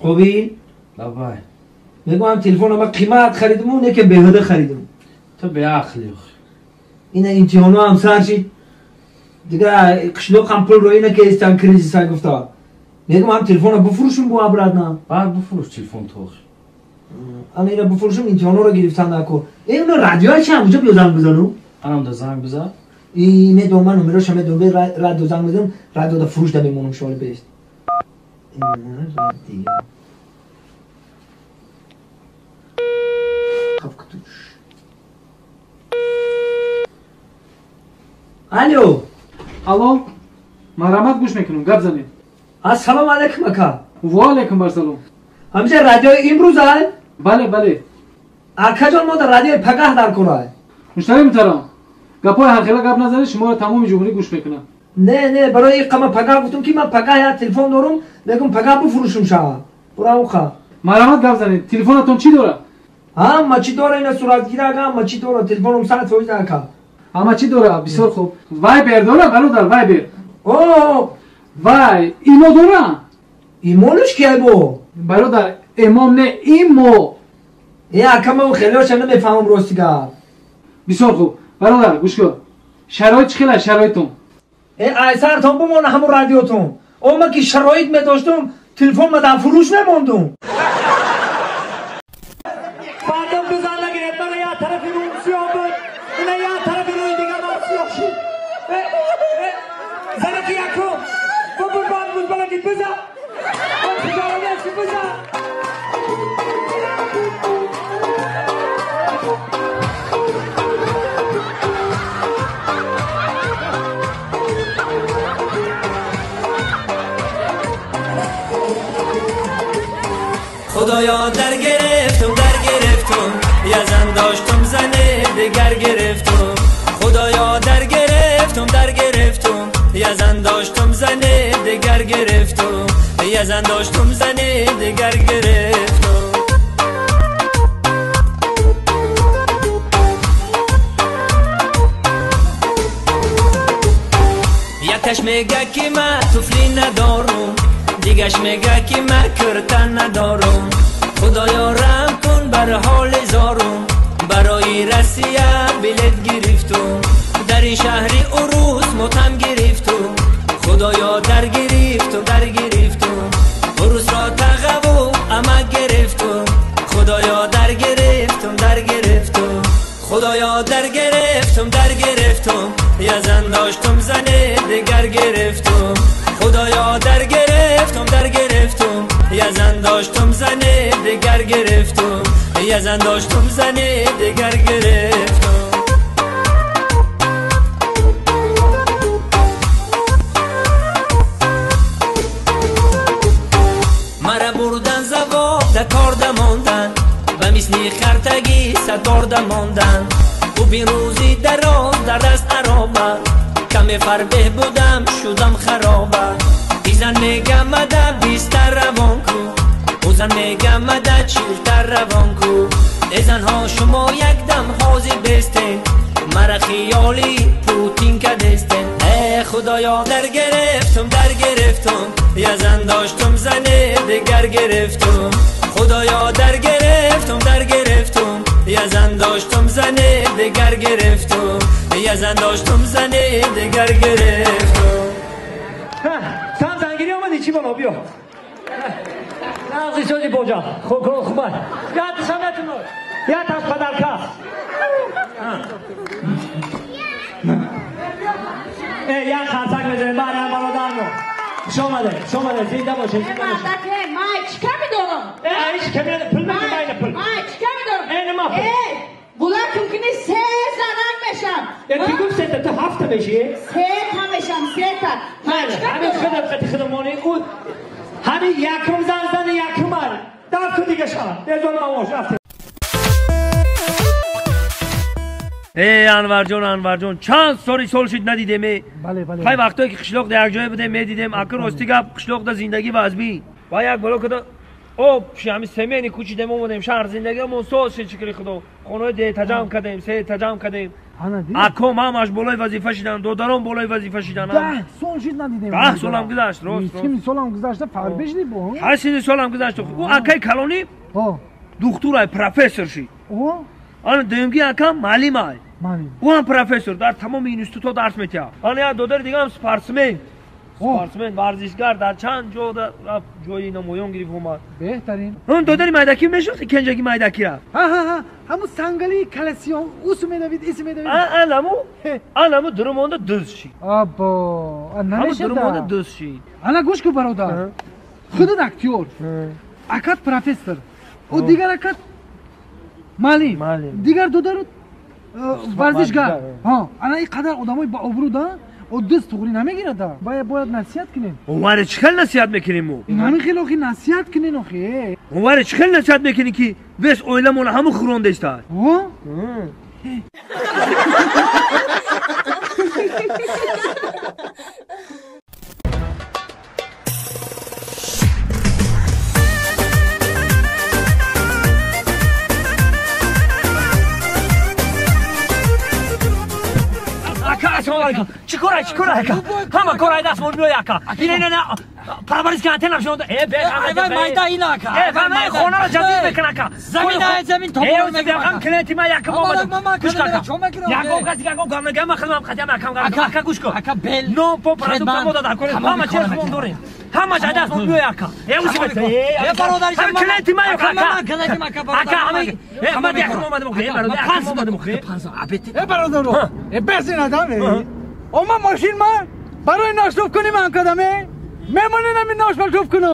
Хоби? Давай. Мегӯям телефон ама қимат харидиму не ки беҳуда харидим. Ту беақлӣ. Ина имтиҳоно ҳам сар шид. Дига қишлоқ ҳам пул роӣ накестан кризиса гуфта. Мегӯям ҳам телефонро буфурӯшум бу обратно. Баъд буфурӯш телефон ту. Ана ина буфурӯшум имтиҳонҳоро гирифтан нако. Э уно радиоя чи ҳамуҷо биё занг бизану? Анам да занг бизан. И медонам ман номероша медонам. Бе радио занг мезанам, радио да фурӯш да мемонам шоли бест. Радио. Алло. Алло. Марҳамат, гӯш мекунам, гап занед. Ассалому алайкум ака. Ва алайкум ассалом. Ҳамиша радиои имрӯз ай? Бале, бале. Акаҷон, мо дар радиои пагаҳ дар кор ай. Муштари муҳтарам, гапҳои ҳархела гап назанед, шуморо тамоми ҷумҳурӣ гӯш мекунад. Не, не, барои иққа ман пагаҳ гуфтам ки ман пагаҳ як телефон дорум, мегӯм пагаҳ буфурӯшум шава. Бура уқа. Марҳамат, гап занед. Телефонатон чӣ дорад? Ҳама чӣ дора, ина суратгирак, ҳама чӣ дора, телефоном 100% ака. Ҳама чӣ дора? Бисёр хуб. Вайбер дора, бародар, вайбер? О, вай, имо дора? Имонаш ки ай бо? Бародар, имом не, имо. Э, ака, ман хелеоша намефаҳмам рости гап. Бисёр хуб. Бародар, гӯш кун. Шароит чӣ хел аст, шароитон? Э, ай сартон бимона ҳамун радиотон. О, ман ки шароит медоштум, телефон ма дар фурӯш мемондум. Мардум бизан нагиред, мана як тарафи рӯм сиёҳ буд, ина як тарафи рӯи дигар ман сиёҳ шуд. Занаки якум, бубур банд буд, балаки бизан. Тиҷоранеси бизан. Худоё, дар гирифтум, дар гирифтум, я зан доштум, зани дигар гирифтум. Худоё, дар гирифтум, дар гирифтум, я зан доштум, зани дигар гирифтум. Я зан доштум, зани дигар гирифтум. Якташ мега ки ман туфли надорум, дигаш мега ки ман кирта надорум. Худоё, раҳм кун бар ҳоли зорум, барои Россия билет гирифтум. Дар ин шаҳри урус мотам гирифтум. Худоё, дар гирифтум, дар гирифтум, урусро тағаву амак гирифтум. Худоё, дар гирифтум, дар гирифтум. Худоё, дар гирифтум, дар гирифтум, я зан доштум, зани дигар гирифтум. Худоё, дар гирифтум, дар гирифтум, я зан доштум, зани дигар гирифтум. Я зан доштум, зани дигар гирифтум. Мара бурдан завод да корда мондан, ба мисли хартагӣ садорда мондан. Ӯ бирӯзи дароз дар даст ароба, каме фарбеҳ будам, шудам хароба. Изан мегамада бистар равон ку, ӯ зан мегамада чилтар равон ку. Э занҳо, шумо якдам ҳозир бестен, мара хиёли Путин кадестен. Э худоё, дар гирифтум, дар гирифтум, я зан доштум, зани дигар гирифтум. Худоё, дар гирифтум, дар гирифтум, я зан доштум, зани дигар гирифтум. Я зан доштум, зани дигар гирифтум. Сам зангирӣ омадӣ, чӣ бало, биё. Нағзи сози боҷа, хуб, хубай. Як самятуно, як тас падарка. Э, як қарсак мезанем, баъд ҳам бародармо. Хуш омадед, хуш омадед, зинда бошед, зинда бошед. Мардак, май чӣ ками дорам? Э, ҳеҷ ками надорам, пул мегирам, майна пул. Май чӣ ками дорам? Э, нема пул. Э, булакум кини се занак мешам. Э, ки гуфт сета, ту ҳафта мешӣ? Сета мешам, сета. Май чӣ ками ҳамин дорам? Худат қати худамонӣ, ӯ ҳамин якум зан зани якуман. Дафт кун дига шава. Безор мамош, рафтем. Э, Анварҷон, Анварҷон, чанд соли сол шуд надидем, э? Бале, бале. Хай вақтое ки қишлоқда якҷоя будем, медидем, акр рости гап, қишлоқда зиндагӣ вазмин. Ва як бало када Об ҳами семени кӯчидем омадем шаҳр зиндагиамон соз шид шукри худо. Хонаи де таҷам кардем, се таҷам кардем. Аком ҳамаш болои вазифа шидан, додарон болои вазифа шидан. 10 сол шид надидем. 10 солам гузашт, рост. 7 солам гузашта фарбе шиди бо? 8 солам гузашт. Ӯ акаи калонӣ духтурай, профессор шид. Ана дуюмги акам маълимай. Ӯ ҳам профессор, дар тамоми институтҳо дарс метиҳад. Ана як додари дигаам спортсмен. Спортсмен, варзишгар дар чанд ҷо рафт, ҷои намоён гирифт омад. Беҳтарин. Он додари майдакӣ мешиносӣ, кенҷаги майдакӣ рафт. Ҳа, ҳамун сангалии каласиён, усу медавид, ису медавид. Анаму дуру монда дуз шид. Або, намешада. Дуру монда дуз шид. Ана гӯш кун бародар. Худат актёр, акат профессор, ӯ дигар акат маълим, дигар додарут варзишгар. Ана ин қадар одамои ба обрӯ да о дӯст туғри намегирад. Бояд насиҳат кунем. Оваре чӣ хел насиҳат мекунем мо? Ҳамин хел охи насиҳат кунен охи. Оваре чӣ хел насиҳат мекунӣ ки вес оиламона ҳаму хӯронда истад? Ассалому алайкум. Чӣ кор ай, чӣ кор ай ака? Ҳама кор ай даст мон биёй ака. Ина ина парвариш кан антенна шонда. Э бе ай майда ина ака. Э вай хонаро ҷадид мекун ака. Замин ай замин тобор мекун. Ҳам клиенти ма якам омадам. Гӯш кун ака. Ягон каси ягон гап нагам, ман худам қатиам акам гап. Ака гӯш кун. Ака бел. Но по продукт мода дар кор. Ҳама чиз мон дорем. Ҳама ҷа даст мон биёй ака. Э ӯзи бе. Э бародари ҷон. Клиенти ма ака. Клиенти ма ака. Ака ҳама. Э ман якам омадам. Э бародар якам омадам. Э бародаро. Э бес ин адам. Ома мошин ма барои ноштоб кунӣ ман кадаме мемонем ҳамин ношмашоб кунам.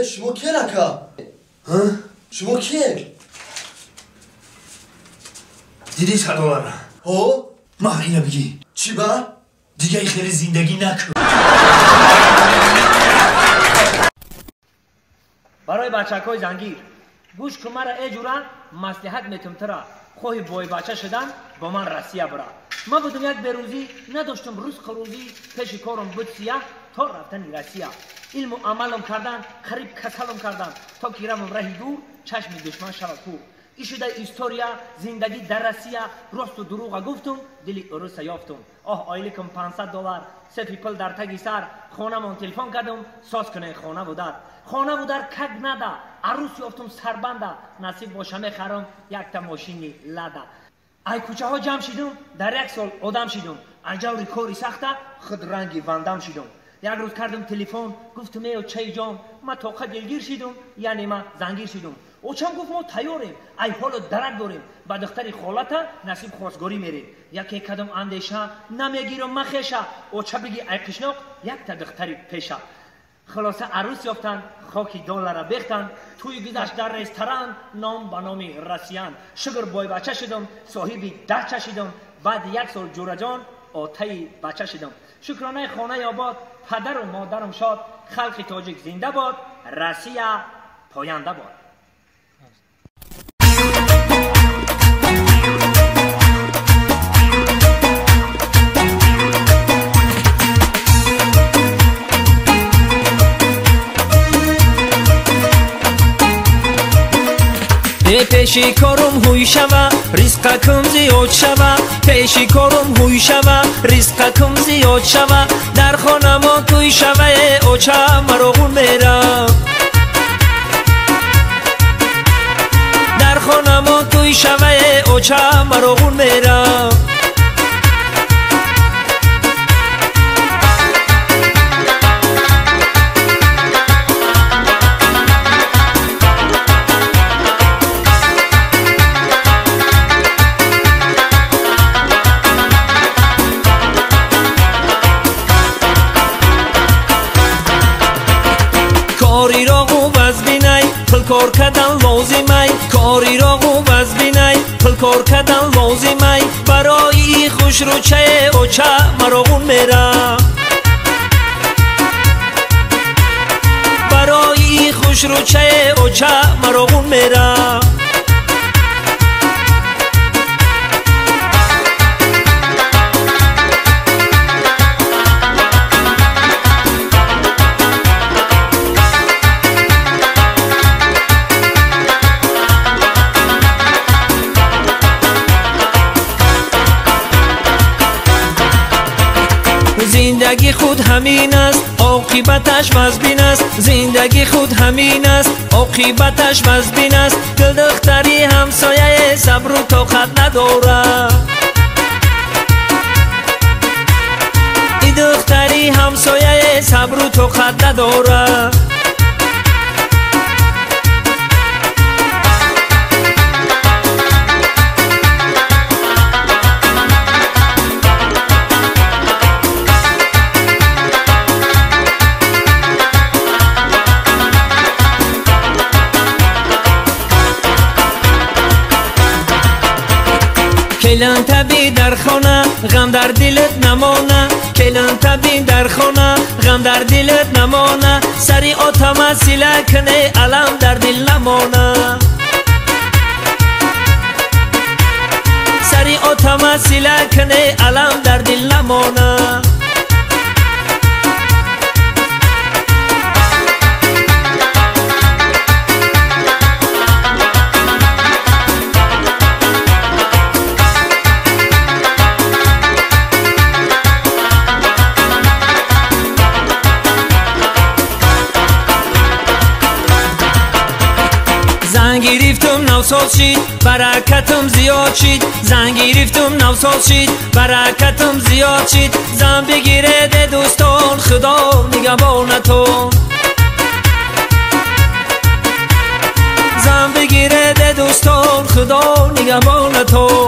Шумо кien ака? Шумо кien? Дидӣ садолара? Ҳо? Ма ина бигӣ. Чӣ ба? Дига хеле зиндагӣ накун. Барои бачакҳои зангир гӯш кун мара э ҷура маслиҳат метум тура. Хоҳи бойбача шудан бо ман Россия бура. Ман будум як берӯзӣ, надоштум рузқу рӯзӣ, пеши корум буд сияҳ то рафтани Россия. Илму амалам кардан, қариб касалам кардан, то ки равам раҳи дур, чашми душман шавад кур. Ин шуда история, зиндагӣ дар Россия, росту дурӯға гуфтум, дили уруса ёфтум. Оҳ, ойликам $500, сефи пул дар таги сар, хонамон телефон кардум, соз кунен хонаву дар. Хонаву дар как нада, арӯс ёфтум сарбанда, насиб боша мехарам якта мошини Лада. Ай кӯчаҳо ҷамъ шидум, дар як сол одам шидум, аҷаври кори сахта, худ ранги вандам шидум. Як рӯз кардум телефон, гуфтум э очаи ҷон, ма тоқа дилгир шидум, яъне ма зангир шидум. Очам гуфт мо тайёрем, ай ҳоло дарак дорем, ба духтари холата насиб хостгорӣ мерем. Яке кадом андеша, намегирам махеша, оча биги ай қишноқ, якта духтари пеша. Хулоса арӯс ёфтанд, хоки доллара бехтанд, тӯй гузашт дар ресторан, ном ба номи Россиян. Шукр бойбача шудум, соҳиби дача шудум, баъди як сол ҷураҷон отаи бача шудум. Шукронаи хонаи обод, падару модарам шод, халқи тоҷик зинда бод, Россия поянда бод. Пеши корум ҳуй шава, Ризқакум зиёд шава, пеши корум ҳуй шава, ризқакум зиёд шава, дар хонамо тӯй шава, оча маро ғун мерам. Дар хонамо тӯй шава, оча маро ғун мерам. Кор кардан лозимай, кориро хуб аз бинай, пул кор кардан лозимай, барои хушрӯчае оча маро ғун мерам. Барои хушрӯчае оча маро ғун мерам. Зиндагӣ худ ҳамин аст, оқибаташ вазбин аст. Зиндагӣ худ ҳамин аст, оқибаташ вазбин аст. Дилдухтари ҳамсояе сабру тоқат надорад. И духтари ҳамсояе сабру тоқат надорад. Келин таби дар хона, ғам дар дилат намона. Келин таби дар хона, ғам дар дилат намона. Сари отама сила кне, алам дар дил намона. Сари отама сила кне, алам дар дил намона. Зан гирифтум навсоз шид, баракатум зиёд шид. Зан гирифтум навсоз шид, баракатум зиёд шид. Зан бигиред э дӯстон, худо нигаҳбонатон. Зан бигиред э дӯстон, худо нигаҳбонатон.